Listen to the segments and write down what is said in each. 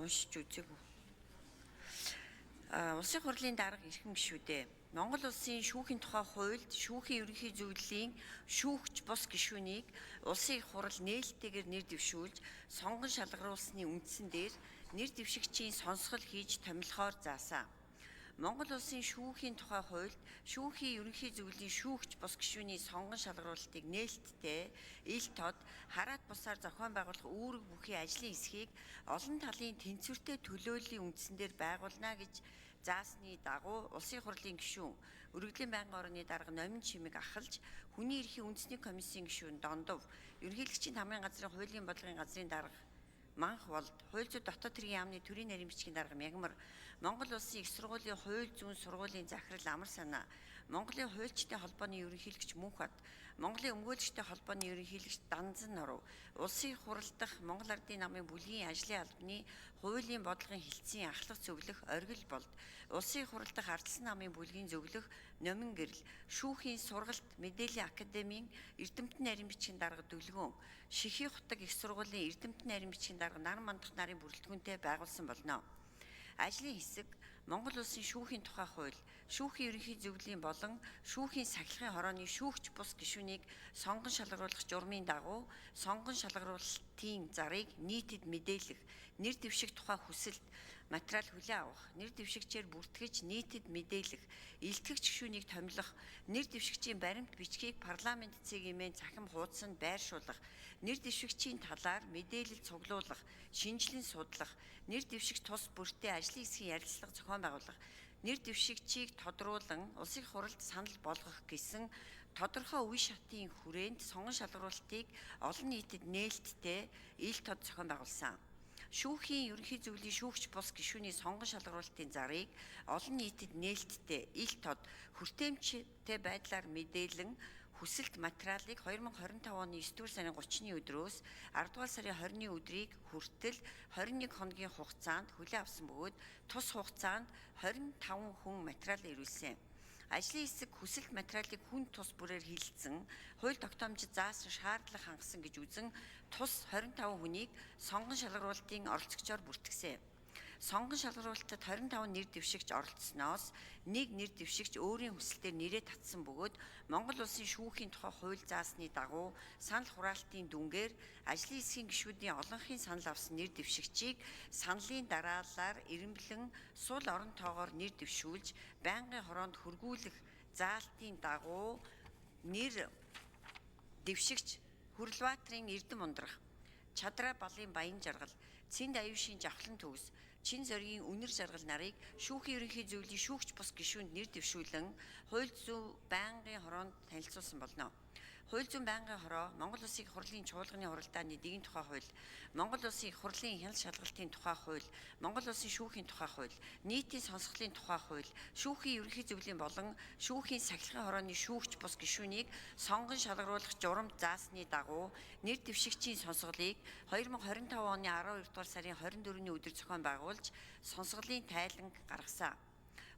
Уншиж үзээгүй. Улсын хурлын дарга эрхэм гишүүдээ. Монгол улсын шүүхийн тухай хуульд шүүхийн ерөнхий зөвлөлийн шүүгч бус гишүүнийг улсын их хурал нээлттэйгээр нэр дэвшүүлж сонгон шалгаруулсны үндсэн дээр нэр дэвшигчийн сонсгол хийж томилохоор заасан. Монгол улсын шүүхийн тухай хуульд шүүхийн ерөнхий зөвлөлийн шүүгч бус гишүүний сонгон шалгаруулалтыг нээлттэй, ил тод, хараат бусаар зохион байгуулах үүрэг бүхий ажлын хэсгийг олон талын тэнцвэртэй төлөөллийн үндсэн дээр байгуулна гэж заасны дагуу Улсын хурлын гишүүн, Өргөдлийн байнгын орны дарга Номин Чимэг ахалж, Хүний эрхийн үндэсний комиссийн гишүүн Дондов, Ерөнхийлөгчийн тамгын газрын хуулийн бодлогын газрын дарга Манх Болд, Хууль зүйн дотоод хэргийн яамны төрийн нарийн бичгийн дарга Мягмар, Монгол Улсын их сургуулийн хууль зүйн сургуулийн захирал Амар Санаа, Монголын хуульчдын холбооны ерөнхийлөгч Мөнхбат, Монголын өмгөөлөгчдийн холбооны ерөнхийлөгч Данзан Норов, Улсын их хурал дахь Монгол Ардын намын бүлгийн ажлын албаны хуулийн бодлогын хэлтсийн ахлах зөвлөх Оргил Болд, Улсын их хурал дахь Ардсан намын бүлгийн зөвлөх Номин Гэрэл, Шүүхийн сургалт мэдээллийн академийн Эрдэмтэн нарийн бичгийн дарга Дүлгөөн, Шихий хутаг их сургуулийн Эрдэмтэн нарийн бичгийн дарга Нар Мандах нарын бүрэлдэхүүнтэй байгуулсан болно. Ажлын хэсэг Монгол Улсын шүүхийн тухай хууль, шүүхийн ерөнхий зөвлөлийн болон шүүхийн сахилгын хорооны шүүгч бус гишүүнийг сонгон шалгаруулах журмын дагуу сонгон шалгаруулалтын зарыг нийтэд мэдээлэх, нэр дэвших тухай хүсэлт материал хүлээн авах, нэр дэвшигчээр бүртгэж нийтэд мэдээлэх, илтгэгч гишүүнийг томилох, нэр дэвшигчийн баримт бичгийг парламент цэгийн цахим хуудсанд байршуулах, нэр дэвшигчийн талаар мэдээлэл цуглуулах, шинжилэн судлах, нэр дэвшигч тус бүртээ ажлын хэсгийн ярилцлага зохион байгуулах, нэр дэвшигчийг тодруулан улсын хуралд санал болгох гэсэн тодорхой үе шатын хүрээнд сонгон шалгаруулалтыг олон нийтэд нээлттэй ил тод зохион байгуулсан. Шүүхийн ерөнхий зөвлөлийн шүүгч бус гишүүний сонгон шалгаруулалтын зарыг олон нийтэд нээлттэй ил тод хүртээмжтэй байдлаар мэдээлэн хүсэлт материалыг 2025 оны 9 дугаар сарын 30-ны өдрөөс 10 дугаар сарын 20-ны өдрийг хүртэл 21 хоногийн хугацаанд хүлээн авсан бөгөөд тус хугацаанд 25 хүн материал ирүүлсэн. Ажлын хэсэг хүсэлт материалыг хүн тус бүрээр хилэлцэн хууль тогтоомжид заасан шаардлага хангасан гэж үзэн тус 25 хүнийг сонгон шалгаруулалтын оролцогчоор бүртгэсэн. Сонгон шалгаруулалтад 25 нэр дэвшигч оролцсоноос нэг нэр дэвшигч өөрийн хүсэлтээр нэрээ татсан бөгөөд Монгол Улсын шүүхийн тухай хууль заасны дагуу санал хураалтын дүнгээр ажлын хэсгийн гишүүдийн олонхын санал авсан нэр дэвшигчийг саналын дараалалаар эрэмблэн сул орон тоогоор нэр дэвшүүлж байнгын хороонд хөргүүлэх заалтын дагуу нэр дэвшигч Хүрлбаатарын Эрдэм ундрах, Чадраа балын Баян жаргал, Цэнд аюушийн Жавхлан төгс, Чин зоригийн Үнэр жаргал нарыг шүүхийн ерөнхий зөвлөлийн шүүгч бус гишүүнд нэр дэвшүүлэн хууль зүйн байнгын хороонд танилцуулсан болно. Хууль зүйн байнгын хороо Монгол Улсын их хурлын чуулганы хуралдааны дэгийн тухай хууль, Монгол Улсын их хурлын хяналт шалгалтын тухай хууль, Монгол Улсын шүүхийн тухай хууль, нийтийн сонсголын тухай хууль, шүүхийн ерөнхий зөвлөлийн болон шүүхийн сахилгын хорооны шүүгч бус гишүүнийг сонгон шалгаруулах журамд заасны дагуу нэр дэвшигчийн сонсголыг 2025 оны 12 дугаар сарын 24-ний өдөр зохион байгуулж сонсголын тайланг гаргасан.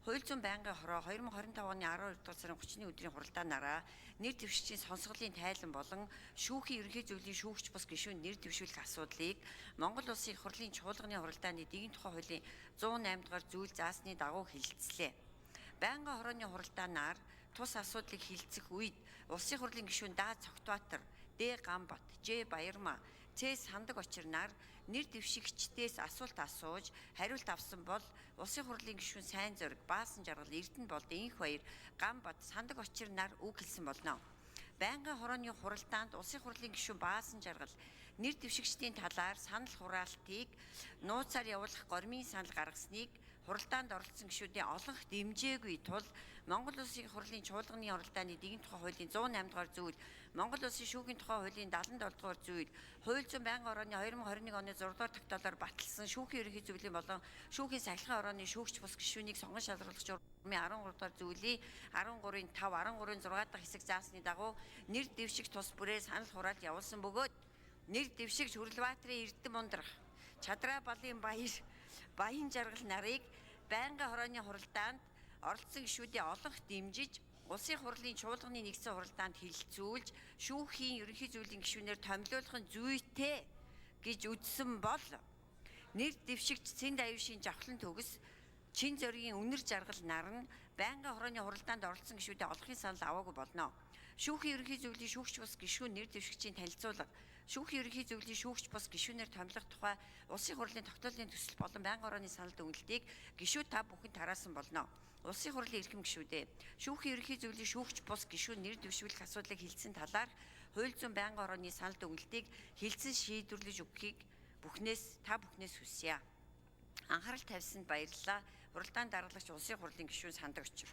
Хууль зүйн байнгын хороо 2025 оны 12 дугаар сарын 30-ны өдрийн хуралдаанаараа нэр дэвшигчийн сонсголын тайлан болон шүүхийн ерөнхий зөвлөлийн шүүгч бус гишүүнд нэр дэвшүүлэх асуудлыг Монгол Улсын их хурлын чуулганы хуралдааны дэгийн тухай хуулийн 108 дугаар зүйл заасны дагуу хэлэлцлээ. Байнгын хорооны хуралдаанаар тус асуудлыг хилцэх үед Улсын хурлын гишүүн Да Цогтбаатар, Д Гамбат, Ж Баярмаа, Ц Сандаг очирнаар нэр дэвшигчдээс асуулт асууж хариулт авсан бол Улсын хурлын гишүүн Сайн Зориг, Баасан жаргал, Эрдэнэ болд, Инх баяр, Гамбат, Сандаг очир нар үг хэлсэн болно. Байнгын хорооны хуралдаанд Улсын хурлын гишүүн Баасан жаргал нэр дэвшигчдийн талаар санал хураалтыг нууцаар явуулах гормын санал гаргасныг хуралдаанд оролцсон гишүүдийн олонх дэмжээгүй тул Монгол Улсын хурлын чуулганы хуралдааны дэгийн тухай хуулийн 108 дугаар зүйл, Монгол Улсын шүүхийн тухай хуулийн 77 дугаар зүйл, хууль зүйн байнгын орооны 2021 оны 6 дугаар тогтоолоор баталсан шүүхийн ерөнхий зөвлөлийн болон шүүхийн сахилгын орооны шүүгч бус гишүүнийг сонгон шалгаруулах журмын 13 дугаар зүйлийн 13-ын 5, 13-ын 6 дахь хэсэг заасны дагуу нэр дэвшиг тус бүрээр санал хураалт явуулсан бөгөөд нэр дэвшигч Хүрлбаатарын Эрдэм ундрах, Чадраа балын Баяр, Баян жаргал нарыг байнгын хорооны хуралдаанд оролцсон гишүүдийн олонх дэмжиж Улсын хурлын чуулганы нэгдсэн хуралдаанд хэлэлцүүлж шүүхийн ерөнхий зөвлөлийн гишүүнээр томилуулах нь зүйтэй гэж үзсэн бол Нэр дэвшигч Цэнд аюушийн жавхлан төгс чин зоригийн үнэр жаргал наран байнгын хорооны хуралдаанд оролцсон гишүүдээ олохын санал аваагүй болно. Шүүхийн ерөнхий зөвлөлийн шүүгч бус гишүүн нэр дэвшигчийн танилцуулга, шүүхийн ерөнхий зөвлөлийн шүүгч бус гишүүнээр томилох тухай улсын хурлын тогтоолын төсөл болон байнгын хорооны санал дүгнэлтийг гишүүд та бүхэн тараасан болно. Улсын хурлын эрхэм гишүүдээ, шүүхийн ерөнхий зөвлөлийн шүүгч бус гишүүн нэр дэвшүүлэх асуудлыг хилцэн талаарх хууль зүйн байнгын хорооны санал дүгнэлтийг хилцэн шийдвэрлэж өгөхийг бүхнээс та бүхнээс хүсье. Анхаарал тавьсанд баярлалаа. Хуралдаан даргалагч улсын хурлын гишүүн Сандаг Өчөр.